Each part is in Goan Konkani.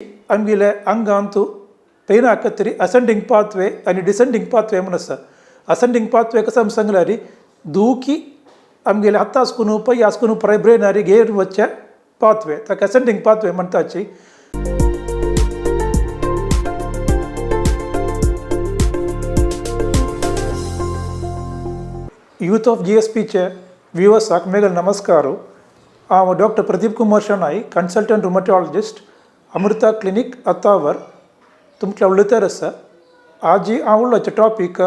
आमगेले आंगांत पेना खातीर असेंडींग पाथवे आनी डिसेंडींग पाथवे म्हूण आसा. असेंडींग पाथवे कसो आमी सांगल्यार दुखी आमगेले हाता आसकून पय आसकून पुराय ब्रेनार घेर वचचे पाथवे ताका असेंडींग पाथवे म्हणटाची. यूथ ऑफ जीएसपीचे व्युवर्साक मेगल नमस्कार. हांव doctor Pradeep Kumar Shenoy, consultant rheumatologist, Amrita clinic, Attavar, तुमकां उलयतर आसा. आज हांव उलोवचें topic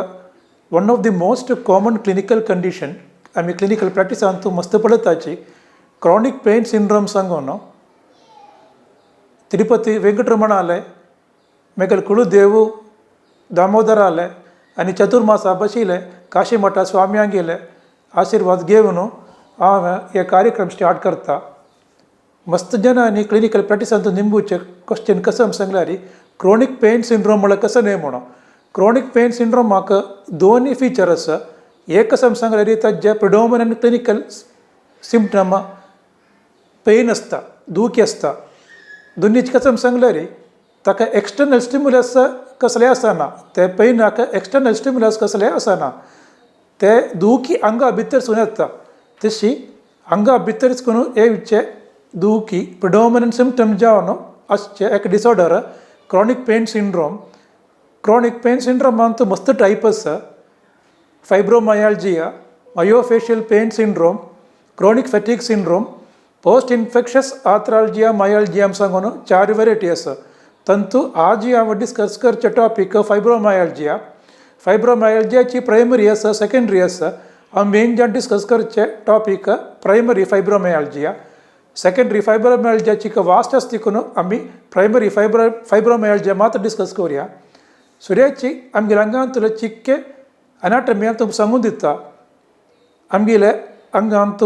one of the most common clinical condition आमी क्लिनिकल प्रॅक्टिसान तूं मस्त पळयताची, क्रॉनीक पेन सिंड्रोम सांगून. तिरुपती वेंकटरमणाले मेगल कुळदेव दामोदराले आनी चतुर्मासा बशिले काशी मठा स्वाम्यांगेले आशिर्वाद घेवन हांव हे कार्यक्रम स्टार्ट करता. मस्त जनांनी क्लिनिकल प्रॅक्टिसांत निंबूचे क्वेश्चन कसं आमी सांगल्यार क्रोनीक पेन सिंड्रोम म्हळ्यार कसं न्हय म्हणून. क्रोनीक पेन सिंड्रोमाक दोन फिचर आसा. एक कसं आमी सांगल्यार ताजे प्रिडोमिनंट क्लिनिकल सिमटम पेन आसता, दुखी आसता. दोनीच कसं आमी सांगल्यार ताका एक्सटर्नल स्टिमुलस कसलें आसना, ते पेनाक एक्सटर्नल स्टिमुलस कसलें आसना, ते दुखी आंगा भितर सून येता. तशी आंगा भितर करून येवचे दुखी प्रिडोमिनंट सिमटम जावन आसचे एक disorder chronic pain syndrome. Chronic pain सिंड्रोमांत मस्त टायप आसा. Fibromyalgia, myofascial pain syndrome, chronic fatigue syndrome, post infectious arthralgia myalgia सांगून चार वेरायटी आसा. तंतू आज हांव डिस्कस करचे टॉपीक फायब्रोमायल्जिया. फायब्रोमायल्जियाची प्रायमरी आसा, सेकेंडरी आसा. हांव मेन जावन डिस्कस करचे टॉपीक प्रायमरी फायब्रोमायल्जिया. सेकेंडरी फायब्रोमायल्जियाची वास्ट आसा देखून आमी प्रायमरी फायब्रोमायल्जिया मात्र डिस्कस करुया. सुर्याची आमगेल्या आंगांतले चिक्के अनाटमी हांव तुमकां सांगून दिता. आमगेले आंगांत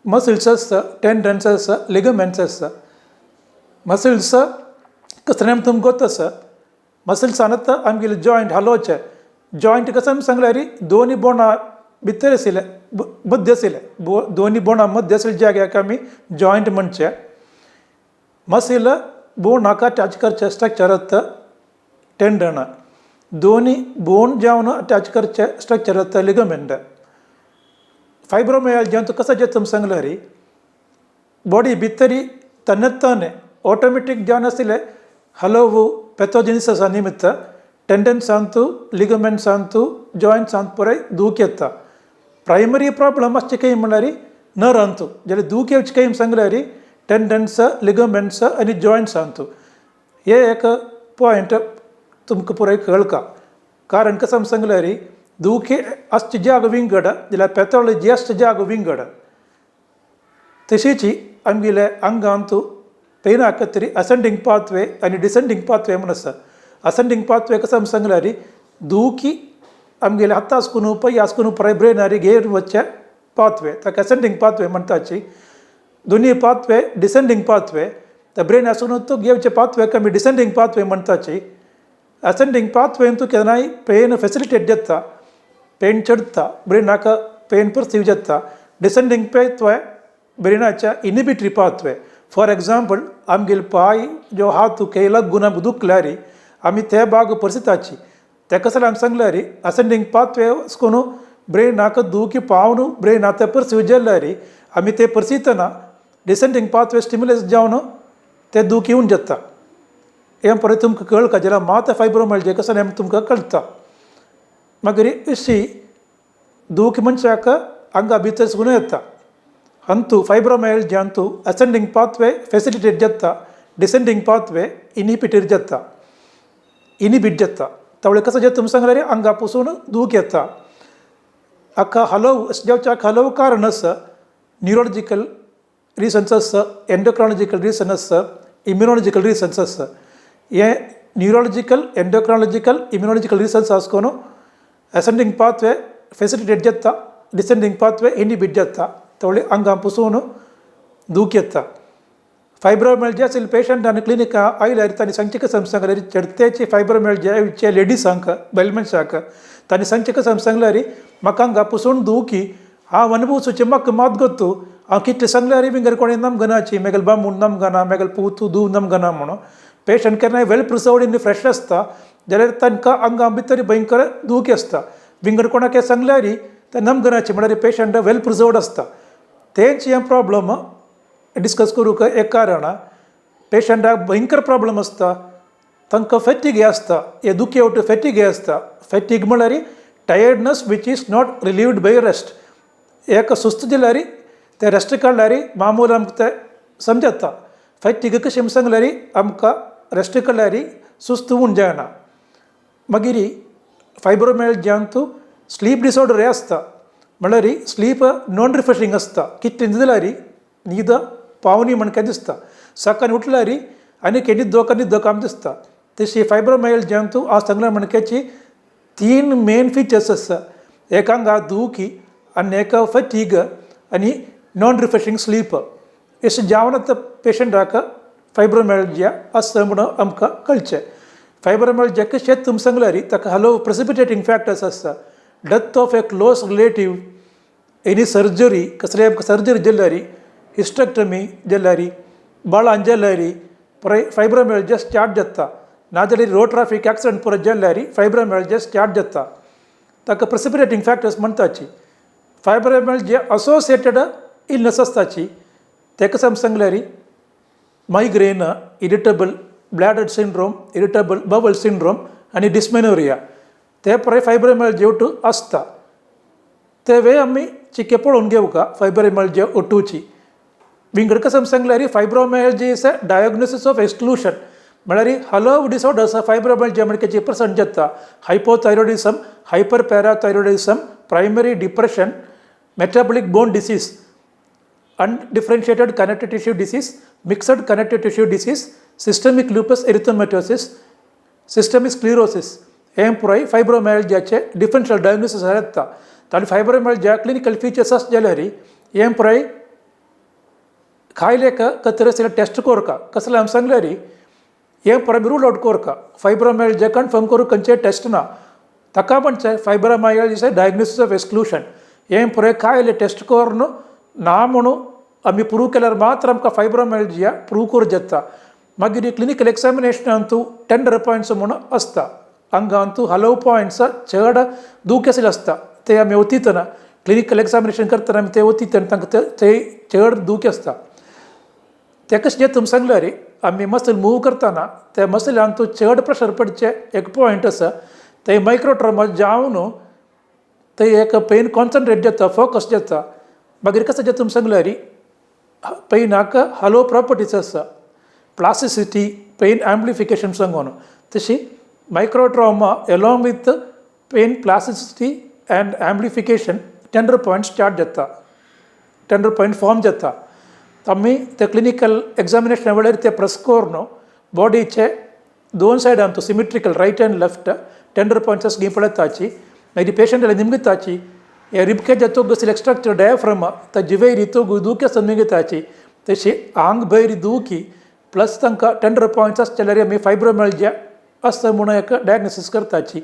मसल्स आसता, टेंडन्स आसता, लिगमेंट्स आसता. मसल्स कसलें तुमकां गोत आसा. मसल्सान आमगेले जॉयंट हालोवचे. जॉयंट कसं आमी सांगल्यार दोनी बोणां भितर आशिल्ले, मध्य आशिल्ले, दोनी बोणां मध्य आशिल्ले जाग्याक आमी जॉयंट म्हणचे. मसील बोनाक अटॅच करचे स्ट्रक्चर आसता टेंडन. दोनी बोन जावन अटॅच करचे स्ट्रक्चर आसता लिगमेंट. फायब्रोमायल्जिया कसं जे तुमकां सांगल्यार बॉडी भितरी तन्नेताने ऑटोमॅटीक जावन आशिल्ले हलवू पॅथोजेनिसिसा निमित्त टेंडन्सांतू, लिगमेंट्सांतू, जॉयंट्सांत पुराय दूख येता. प्रायमरी प्रॉब्लम आसचे काही म्हणल्यार नरांतू जाल्यार दूख येवचे काही सांगल्यार टेंडन्स, लिगमेंट्स आनी जॉयंट्सांतू. हे एक पॉयंट तुमकां पुराय कळका. कारण कसं सांगल्यार दुखी आसचे जागो विंगड जाल्यार पॅथॉलॉजी आसचे जागो विंगड. तशीच आमगेले आंगांत पेना खातीर असेंडींग पाथवे आनी डिसेंडींग पाथवे म्हूण आसा. असेंडींग पाथवे कसं आमी सांगल्यार दुखी आमगेले हाता आसकून पय आसकून पुराय ब्रेनार घेर वचचे पाथवे ताका असेंडींग पाथवे म्हणटाची. दोनी पाथवे डिसेंडींग पाथवे, त्या ब्रेन आसून तो घेवचे पाथवेक आमी डिसेंडींग पाथवे म्हणटाची. असेंडींग पाथवेन तूं केन्नाय पेन फेसिलिटेट जाता, पेन चडता, ब्रेनाक पेन परसीव जाता. डिसेंडींग पाथवे ब्रेनाच्या इनिबिटरी पाथवे. फॉर एग्जाम्पल, आमगेले पांय जो हात खंय लागून आमकां दुखल्यार आमी ते भाग परसिताची. तेका जाल्यार आमी सांगल्यार असेंडींग पाथवे करून ब्रेनाक दुखी पावन ब्रेना ते परसीव जाल्यार आमी ते परसितना डिसेंडींग पाथवे स्टिमुलेट जावन ते दूख येवन जाता. हें परत तुमकां कळका जाल्यार मात फायब्रोमायल्जिया कसो हें तुमकां कळटा. मागीर अशी दूख मनशाक आंगा भितर सुकून येता. अंतू फायब्रोमायल्जियांतू असेंडींग पाथवे फेसिलिटेट जाता, डिसेंडींग पाथवे इनिबिटेड जाता, इनिबीट जाता. तवळे कसं जाता तुमकां सांगल्यार आंगा पसून दूख येता. हाका हलव जावच्याक हलव कारण आसा. न्युरोलॉजिकल रिजन्स आसा, एंडोक्रॉलॉजिकल रिजन आसा, इम्युनॉलॉजिकल रिजन्स आसा. हे न्युरोलॉजिकल, एंडोक्रॉलॉजिकल, इम्युनॉलॉजिकल रिजन्स आसकोन असेंडींग पाथवे फेसिलिटेट जाता, डिसेंडींग पाथवे इनिबीट जाता. तवळे आंगा पसून दूख येता. फायब्रोमायल्जिया आशिल्ले पेशंटान क्लिनिका आयल्यार तांणी सांगचें कसं सांगल्यार चडतेची फायब्रोमायल्जिया येवचे लेडिसांक, बायल मनशाक तांणी सांगचें कसं सांगल्यार म्हाका आंगा पसून दुखी हांव अनुभवचें म्हाका मात गोत्तू. हांव कितलें सांगल्यार बिंगर कोणें नमगनाची मेगल बामूण नमगना, मेगल पूत धूव नमगना म्हणून. पेशंट केन्नाय वेल प्रिसर्वड इन फ्रेश आसता जाल्यार तांकां आंगा भितर भयंकर दुखी आसता. विंगड कोणाक सांगल्यार ते नमगनाचे म्हळ्यार पेशंट वेल प्रिसर्वड आसता. तेंच हें प्रॉब्लम डिस्कस करूंक एक कारण पेशंटाक भयंकर प्रॉब्लम आसता, तांकां फॅटीग आसता, हे दुखी वट फॅटीग आसता. फॅटीग म्हळ्यार tiredness which is not relieved by rest. एक सुस्त दिल्यार ते रेस्ट काडल्यार मामूल आमकां ते समजता. फॅटीग कशें सांगल्यार आमकां रेस्ट काडल्यार सुस्त म्हूण जायना. मागीर फायब्रोमायल्जियांतू स्लीप डिसऑर्डर आसता, म्हळ्यार स्लीप नॉन रिफ्रेशींग आसता. कितलें न्हिदल्यार न्हीद पावनी म्हण काय दिसता, सकाळीं उठल्यार आनी न्हिदो न्हिदो काम दिसता. तशी फायब्रोमायल्जियांतू हांव सांगल्या म्हणक्याची तीन मेन फिचर्स आसा. एक आंगा दुखी आनी एक फटीग आनी नॉन रिफ्रेशींग स्लीप. अशें जावन आतां पेशंटाक फायब्रोमायल्जिया आसा म्हणून आमकां कळचें. फायब्रोमायल्जिया कशें तुमी सांगल्यार ताका हलो प्रेसिपिटेटींग फॅक्टर्स आसता. Death of a close relative, any surgery, कसले सर्जरी जाल्यार, हिस्टरेक्टमी जाल्यार, बाळान जाल्यार पुराय फायब्रोमायल्जिया स्टार्ट जाता. नाजाल्यार रोड ट्राफीक एक्सिडंट पुरो जाल्यार फायब्रोमायल्जिया स्टार्ट जाता. ताका प्रेसिपिटेटींग फॅक्टर्स म्हणटाची. फायब्रोमायल्जिया असोसिएटेड इलनस आसताची तेका आमी सांगल्यार migraine, irritable bladder syndrome, irritable bowel syndrome आनी डिस्मेनोरिया ते पुराय फायब्रोमायल्जिया ओटू आसता. ते वे आमी चिके पळोवन घेवका फायब्रोमायल्जिया ओटूची. विंगड कसम सांगल्यार fibromyalgia is a diagnosis of exclusion, म्हळ्यार हलव डिसऑर्डर्स फायब्रोमायल्जिया म्हणल्यार प्रेसंट जाता. Hypothyroidism, hyperparathyroidism, primary depression, metabolic bone disease, undifferentiated connective tissue disease, mixed connective tissue disease, systemic lupus erythematosus, systemic sclerosis हें पुराय फायब्रोमायल्जियाचे डिफरन्शियल डायग्नोसिस येता. आनी फायब्रोमायल्जिया क्लिनिकल फिचर्स आस जाल्यार हें पुराय खायलेक कतरे टेस्ट कोरका कसले आमी सांगल्यार हें पुराय रूल आउट कोरका. फायब्रोमायल्जिया कन्फर्म करूंक खंयचेय टेस्ट ना. ताका म्हणचे fibromyalgia is a diagnosis of exclusion. हें पुराय खायले टेस्ट करून ना म्हणून आमी प्रूव केल्यार मात्र आमकां फायब्रोमायल्जिया प्रूव करूं जाता. मागीर क्लिनिकल एग्जामिनेशनांतू टेंडर पॉयंट्स म्हणून आसता. हांगांतू हलव पॉयंट्स चड दुखेसले आसता, ते आमी वतितना क्लिनिकल एग्जामिनेशन करतना आमी ते वतितना तांकां ते चड दुखी आसता. ते कशें जे तुमी सांगल्यार आमी मसल मूव करतना त्या मसलांतू चड प्रेशर पडचे एक पॉयंट आसा, ते मायक्रो ट्रोमा जावन ते एक पेन कॉन्सन्ट्रेट जाता, फोकस जाता. मागीर कसं जे तुमी सांगल्यार पेनाक हलो प्रॉपर्टीज आसा, प्लास्टिसिटी, पेन एम्प्लिफिकेशन सांगून. तशी micro trauma along with pain plasticity and amplification tender point start जाता, टेंडर पॉयंट फॉर्म जाता. आमी ते क्लिनिकल एग्जामिनेशना वेळार ते प्रेस करून बॉडीचे दोन सायडान symmetrical right and left tender points घेवन पळयताची. मागीर पेशंटाला निमगिताची हे रिबकेज तोग स्ट्रक्चर डायफ्रम ताजी वयरी तोग दुखी आसता निमगिताची. तशी आंग भयर दुखी प्लस तांकां टेंडर पॉयंट्स आसता जाल्यार आमी फायब्रोमायल्जिया आसता म्हणून एक डायग्नोसीस करताची.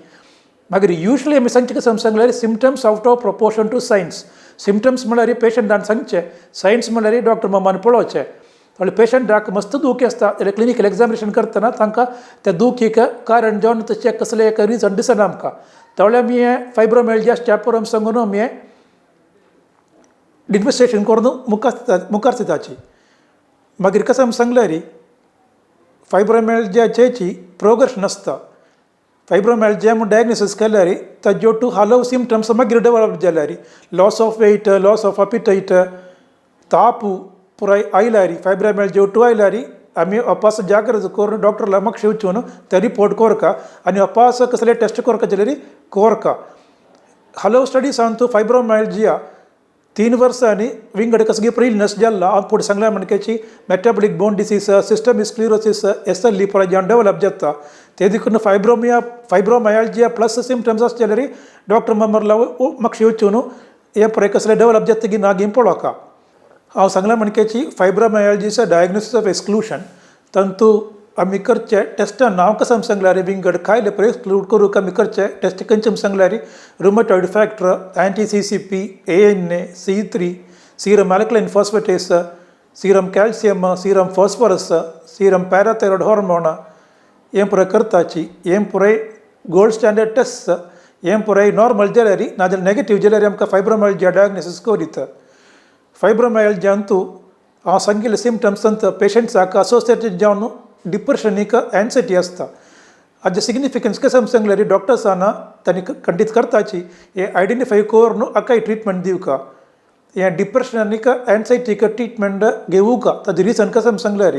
मागीर युजली आमी सांगचे कशें सांगल्यार symptoms out of proportion to signs. Symptoms म्हळ्यार पेशंटान सांगचें, सायन्स म्हळ्यार डॉक्टर मामान पळोवचें. म्हळ्यार पेशंटाक मस्त दुखी आसता जाल्यार क्लिनिकल एग्जामिनेशन करतना तांकां त्या दुखीक कारण जावन तशें कसलें एक रिजन दिसना आमकां. त्यावेळी आमी हें फायब्रोमायल्जिया आसच्या पुरो सांगून आमी हें इन्वेस्टिगेशन करून मुखार मुखार दिताची. मागीर कशें आमी सांगल्यार फायब्रोमायल्जियाची प्रोग्रेशन आसता. फायब्रोमायल्जिया म्हूण डायग्नोसीस केल्यार ताज्यो टू हलव सिमटम्स मागीर डेवलप जाल्यार loss of weight, loss of appetite, तापू पुराय आयल्यार, फायब्रोमायल्जिया टू आयल्यार आमी अपास जाग्रत करून डॉक्टरला मातशें वचून ते रिपोर्ट कोरका आनी अपास कसले टेस्ट कोरका जाल्यार कोरका. हलव स्टडीजांतू फायब्रोमायल्जिया 3 वर्सांनी विंगड कसली इलनस जाल्ला हांव फुडें सांगल्या म्हणकेची metabolic bone disease, systemic sclerosis, SLE पुराय जावन डेवलप जाता. ते देखून फायब्रोमायल्जिया प्लस सिमटम्स आसचे जाल्यार डॉक्टर मामरला मातशें वचून हें पुराय कसलें डेवलप जाता की ना घेवन पळोवका. हांव सांगलां म्हणकेची fibromyalgia diagnosis of exclusion. तांतू आमी करचे टेस्टा नांव कसं आमी सांगल्यार विंगड खायले पळय एक्सक्लूड करूंक आमी करचे टेस्ट खंयचे आमी सांगल्यार rheumatoid factor, anti CCP, ANA, C3, serum alkaline phosphatase, serum calcium, serum phosphorus, serum parathyroid hormone. हें पुराय करताची. हें पुराय गोल्ड स्टँडर्ड टेस्ट. हें पुराय नॉर्मल जाल्यार, नाजाल्यार नेगेटीव जाल्यार आमकां फायब्रोमायल्जिया डायग्नोसीस करीत. फायब्रोमायल्जियांतू हांव सांगिल्ले सिमटम्स पेशंट्साक असोसिएटेड जावन डिप्रेशनीक एन्सायटी आसता. हाजें सिग्निफिकन्स कशें सांगल्यार डॉक्टर्साना तांणी खंडीत करताची हें आयडेंटिफाय करून हाकाय ट्रिटमेंट दिवका. हें डिप्रेशन आनीक एन्सायटीक ट्रिटमेंट घेवूका. ताजें रिजन कशें सांगल्यार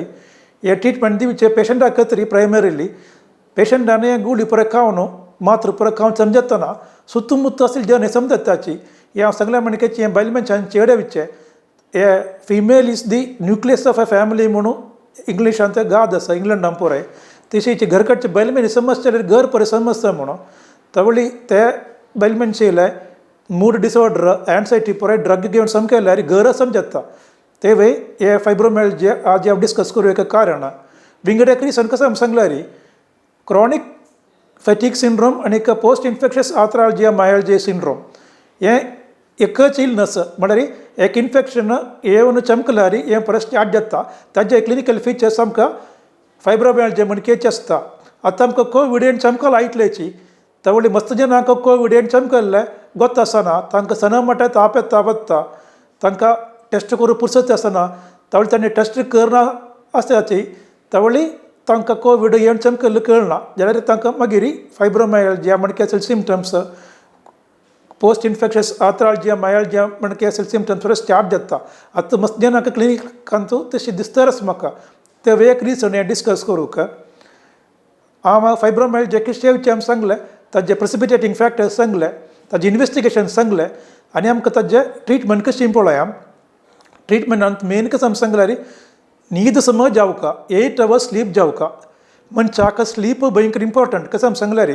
हें ट्रिटमेंट दिवचें पेशंटाक तरी प्रायमरीली पेशंटान हें गुळी पुराय खावन, मात्र पुराय खावन समजतना सुत्तुमुत्तु आशिल्ले जन समजताची. हें हांव सगळ्या म्हणकेची हें बायल मनशान चेडे वचचें. हे female is the nucleus of a family म्हणून इंग्लिशांत गाद आसा इंग्लंडान पुराय. तशीच घरकडचे बैल मनीस समजता जाल्यार घर पुराय समजता म्हणून. तवळी ते बैल मनशेले मूड डिसऑर्डर, एन्सायटी पुराय ड्रग घेवन सामकें घर समजता. ते वे हे फायब्रोमायल्जिया आज हांव डिस्कस करूं एक कारण. विंगड एक रिजन कसो सांगल्यार क्रॉनीक फॅटीग सिंड्रोम आनी post infectious arthralgia myalgia syndrome हें एकच इलनस. म्हळ्यार एक इन्फेक्शन येवन चमकल्यार हें परत स्टार्ट जाता. ताजे क्लिनिकल फिचर्स आमकां फायब्रोमायल्जिया म्हणकेच आसता. आतां आमकां कोवीड येवन चमकला आयकल्याची. तवळी मस्त जनांक कोवीड येवन चमकल्लें गोत आसना. तांकां सणा म्हणटा ताप येता वता. तांकां टेस्ट करूंक पुरसत आसना. तवळी तांणी टेस्ट करना आसताची. तवळी तांकां कोवीड येवन चमकल्लें कळना जाल्यार तांकां मागीर फायब्रोमायल्जिया म्हणके symptoms, post infectious arthralgia myalgia म्हणके symptoms start जाता. आतां मस्त जनांक क्लिनिकांतू तशें दिसताच म्हाका. ते एक रिजन हें डिस्कस करूंक. हांव फायब्रोमायल्जिया कितें आमी सांगलें, ताजे प्रेसिपिटेटींग फॅक्टर्स सांगले, ताजें इन्वेस्टिगेशन सांगलें आनी आमकां ताजें ट्रिटमेंट कशी पळोवया. ट्रिटमेंटांत मेन कसं आमी सांगल्यार न्हीद समज जावका, 8 अवर्स स्लीप जावका. मनशाक स्लीप भयंकर इम्पॉर्टंट. कसं आमी सांगल्यार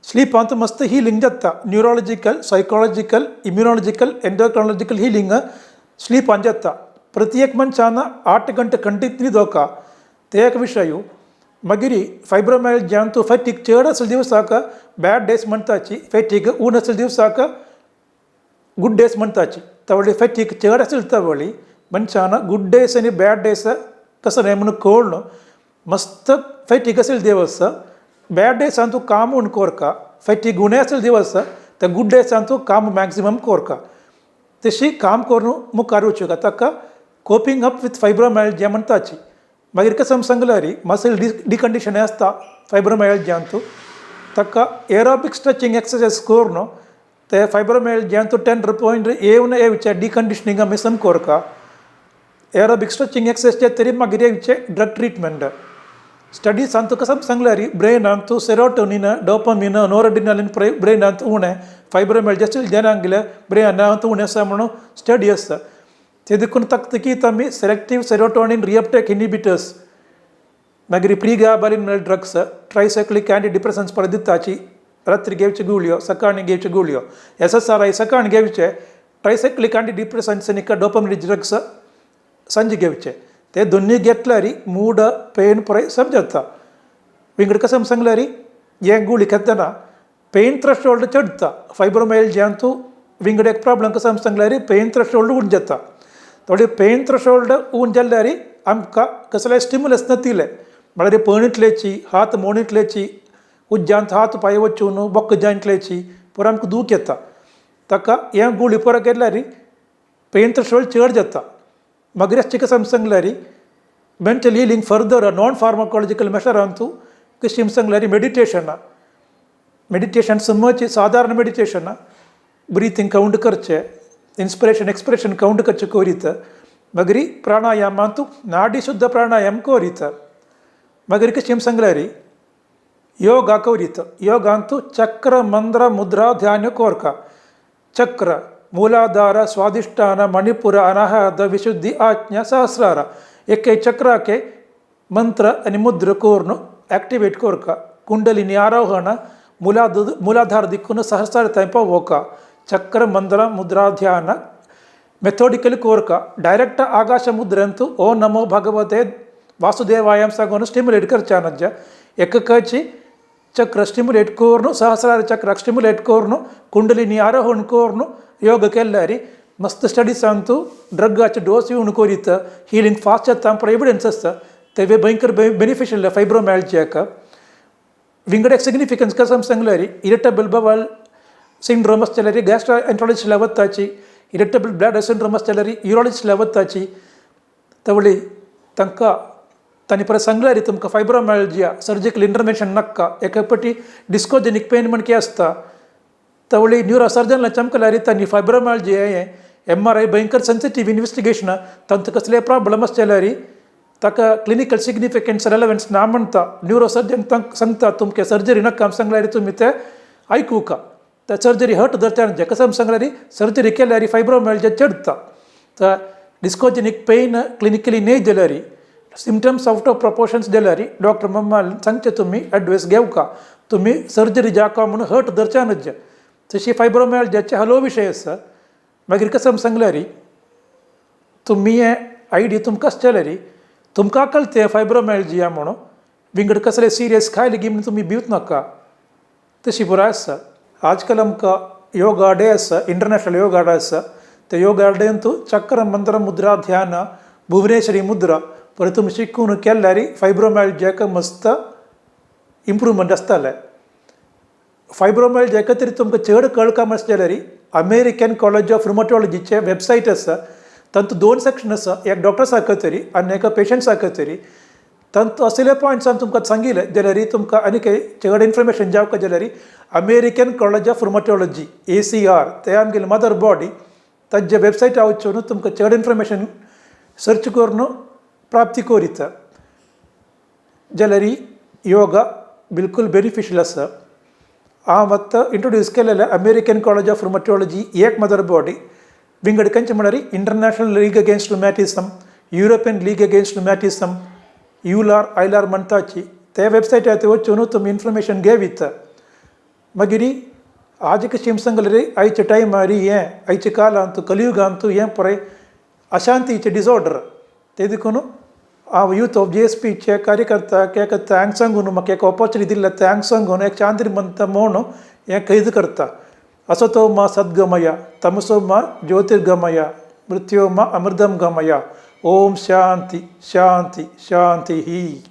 स्लिपांत मस्त हिलींग जाता. न्युरोलॉजिकल, सायकोलॉजिकल, इम्युनॉलॉजिकल, एंडोक्रोनॉलॉजिकल हिलींग स्लिपान जाता. प्रति एक मनशान 8 गंटे खंडीत न्हिदोका. ते एक विशय. मागीर फायब्रोमायल्जियांत फॅटीग चड आसले दिवसाक बॅड डेज म्हणटाची, फॅटीग उण आसले दिवसाक गुड डेज म्हणटाची. तवळी फॅटीग चड आसले तवळी मनशान गुड डेज आनी बॅड डेज कसो न्हय म्हणून कळ्ळो. मस्त फॅटीग आसले दिवस बॅड डेजान तूं काम उण कोरका. फॅटीग उणें आसले दिवस ते गुड डेजान तूं काम मॅक्सिमम कोरका. तशी काम करून मुखार वचूंक ताका कोपिंग अप विथ फायब्रोमायल्जिया म्हणटाची. मागीर कसं सांगल्यार मसल डिकंडिशन आसता फायब्रोमायल्जियांतू. ताका एरोबिक स्ट्रेचिंग एक्सरसाइज करून ते फायब्रोमायल्जियांतू टेंडर पॉयंट येवन येवचे डिकंडिशनिंग आमी सम कोरका. एरोबिक स्ट्रेचिंग एक्सरसाइज तरी मागीर येवचे ड्रग ट्रिटमेंट. स्टडीज कसं सांगल्यार ब्रेनांत सेरोटोनिन, डोपामीन, नोरएड्रिनालिन ब्रेनांत उणें फायब्रोमायल्जिया जनांगले ब्रेनांत उणें आसा म्हणून स्टडी आसा. ते देखून तकतकीत आमी सेलेक्टीव सेरोटोनिन रिअपटेक इनिबिटर्स, मागीर प्रीगाबालिन ड्रग्स, ट्रायसायक्लिक अँटी डिप्रेसन्स परत दिताची. रात्री घेवच्यो गुळयो, सकाळी घेवच्यो गुळयो. एसएसआरआय सकाळी घेवचे, ट्रायसायक्लिक अँटी डिप्रेसन्स आनी डोपामिन ड्रग्स सांजे घेवचे. ते दोन्ही घेतल्यार मूड, पेन पुराय समजता. विंगड कसं सांगल्यार हे गुळी घेतना पेन थ्रेशोल्ड चडता. फायब्रोमायल्जियांतू विंगड एक प्रॉब्लम कसं सांगल्यार पेन थ्रेशोल्ड उण जाता. थोडी पेन थ्रेशोल्ड उण जाल्यार आमकां कसलें स्टिमुलस नातिलें म्हळ्यार पणितलेची हात मोणितलेची, उज्जांत हात पांय वचून बोक्क जॉयंटलेची पुरो आमकां दूख येता. ताका हे गुळी पुरो केल्यार पेन थ्रेशोल्ड चड जाता. मागीर कसं सांगल्यार mental healing further non pharmacological मेशरांतू कशी सांगल्यार मेडिटेशन. मेडिटेशन समज सादारण मेडिटेशन, ब्रिथींग कावंट करचें, इन्स्पिरेशन एक्सपिरेशन कावंट करचें कोरीत. मागीर प्राणायामांतू नाडी शुद्ध प्राणायाम कोरीत. मागीर कशें सांगल्यार योगा कोरीत. योगांतू चक्र, मंत्र, मुद्रा, ध्यान कोरका. चक्र मूलाधार, स्वाधिष्ठान, मणिपुर, अनाहत, विशुद्धी, आज्ञा, सहस्रार एक चक्राके मंत्र आनी मुद्रा करून एक्टिवेट कोरका. कुंडलिनी आरोहण मूलाधार दिक्कून सहस्रार थंय पावोवका. चक्र, मंत्र, मुद्रा, ध्यान मेथोडिकली कोरका. डायरेक्ट आकाश मुद्रेंतू ओम नमो भगवते वासुदेवाय सांगून स्टिमुलेट करच्या नज्जा. एककाची चक्र स्टिमुलेट करून, सहस्रार चक्र स्टिमुलेट करून, कुंडलिनी आरोहण करून योग केल्यार मस्त स्टडीसांतू ड्रगाचे डोस येवन करीत हिलिंग फास्ट जाता एविडन्स आसता. ते भयंकर बेनिफिशियल फायब्रोमायल्जियाक. विंगड एक सिग्निफिकन्स कसम सांगल्यार इरिटेबल बवल सिंड्रोम आसता जाल्यार गॅस्ट्रो एंट्रोलॉजिस्टला वताची, इरिटेबल ब्लॅडर सिंड्रोम आसता जाल्यार युरोलॉजिस्टला वताची. तवळी तांकां तांणी परत सांगल्यार तुमकां फायब्रोमायल्जिया सर्जिकल इंटरवेन्शन नाका. एका पटी डिस्कोजेनीक पेन म्हण कितें आसता, तवळी न्युरो सर्जनला चमकल्यार तांणी फायब्रोमायल्जिया हें एमआरआय भयंकर सेन्सिटीव इन्वेस्टिगेशन, तांचो कसलेय प्रॉब्लम आसता जाल्यार ताका क्लिनिकल सिग्निफिकन्स रेलेवन्स ना म्हणटा. न्युरो सर्जन तांकां सांगता तुमकां सर्जरी नाका सांगल्यार तुमी ते आयकुका. त्या सर्जरी हट धरता कसम सांगल्यार सर्जरी केल्यार फायब्रोमायल्जिया चडता. तर डिस्कोजेनीक पेन क्लिनिकली न्हय जाल्यार, सिमटम्स आवट ऑफ प्रपोर्शन्स जाल्यार डॉक्टर मम्मा सांगचे तुमी एडवायस घेवका, तुमी सर्जरी जाका म्हणून हट धरच्या न्हय. तशी फायब्रोमायल्जियाचे हलो विशय आसा. मागीर कसम सांगल्यार तुमी हें आयडिया तुमकां आसता जाल्यार तुमकां कळटा फायब्रोमायल्जिया म्हणून विंगड कसले सिरियस खायले गी म्हणून तुमी भिवत नाका, तशी पुराय आसा. आजकाल आमकां योगा डे आसा, इंटरनॅशनल योगा डे आसा. ते योगा डेंतू चक्र मंत्र मुद्रा ध्यान भुवनेश्वरी मुद्रा परत तुमी शिकून केल्यार फायब्रोमायल्जियाक मस्त इम्प्रूवमेंट आसतालें. फायब्रोमायल्जिया तरी तुमकां चड कळका आसता जाल्यार अमेरिकन कॉलेज ऑफ रुमॅटॉलॉजीचे वेबसायट आसा. तातूंत दोन सेक्शन आसा, एक डॉक्टर्सा खातीर आनी एका पेशंट्सा खातीर. तातूंत असले पॉयंट्स हांवें तुमकां सांगिल्ले जाल्यार तुमकां आनी चड इन्फॉर्मेशन जावका जाल्यार American college of rheumatology ACR ते आमगेले मदर बॉडी, ताजे वेबसायटार वचून तुमकां चड इन्फॉर्मेशन सर्च करून प्राप्ती करीता जाल्यार योगा बिलकूल बेनिफिशियल आसा. हांव आतां इंट्रोड्यूस केलेलें अमेरिकन कॉलेज ऑफ रुमॅटॉलॉजी एक मदर बॉडी. विंगड खंयचे म्हळ्यार International League Against Rheumatism, European League Against Rheumatism, EULAR आयलार म्हणटाची ते वेबसायटार वचून तुमी इन्फॉर्मेशन घेवीत. मागीर आज कशें सांगलें आयच्या टायमार हें आयच्या काळांत कलियुगांत हें पळय अशांतीचे डिसऑर्डर ते देखून हांव यूथ ऑफ जीएसपीचे कार्यकर्त्याक एक thanks सांगून, म्हाका एक ऑपॉर्चुनिटी दिल्ल्या thanks सांगून एक शांती मंत्र म्हूण हें कैद करता. असतो मा सद्गमय, तमसो मा ज्योतिर्गमय, मृत्यो मा अमृतम गमय. ओम शांती शांती शांती.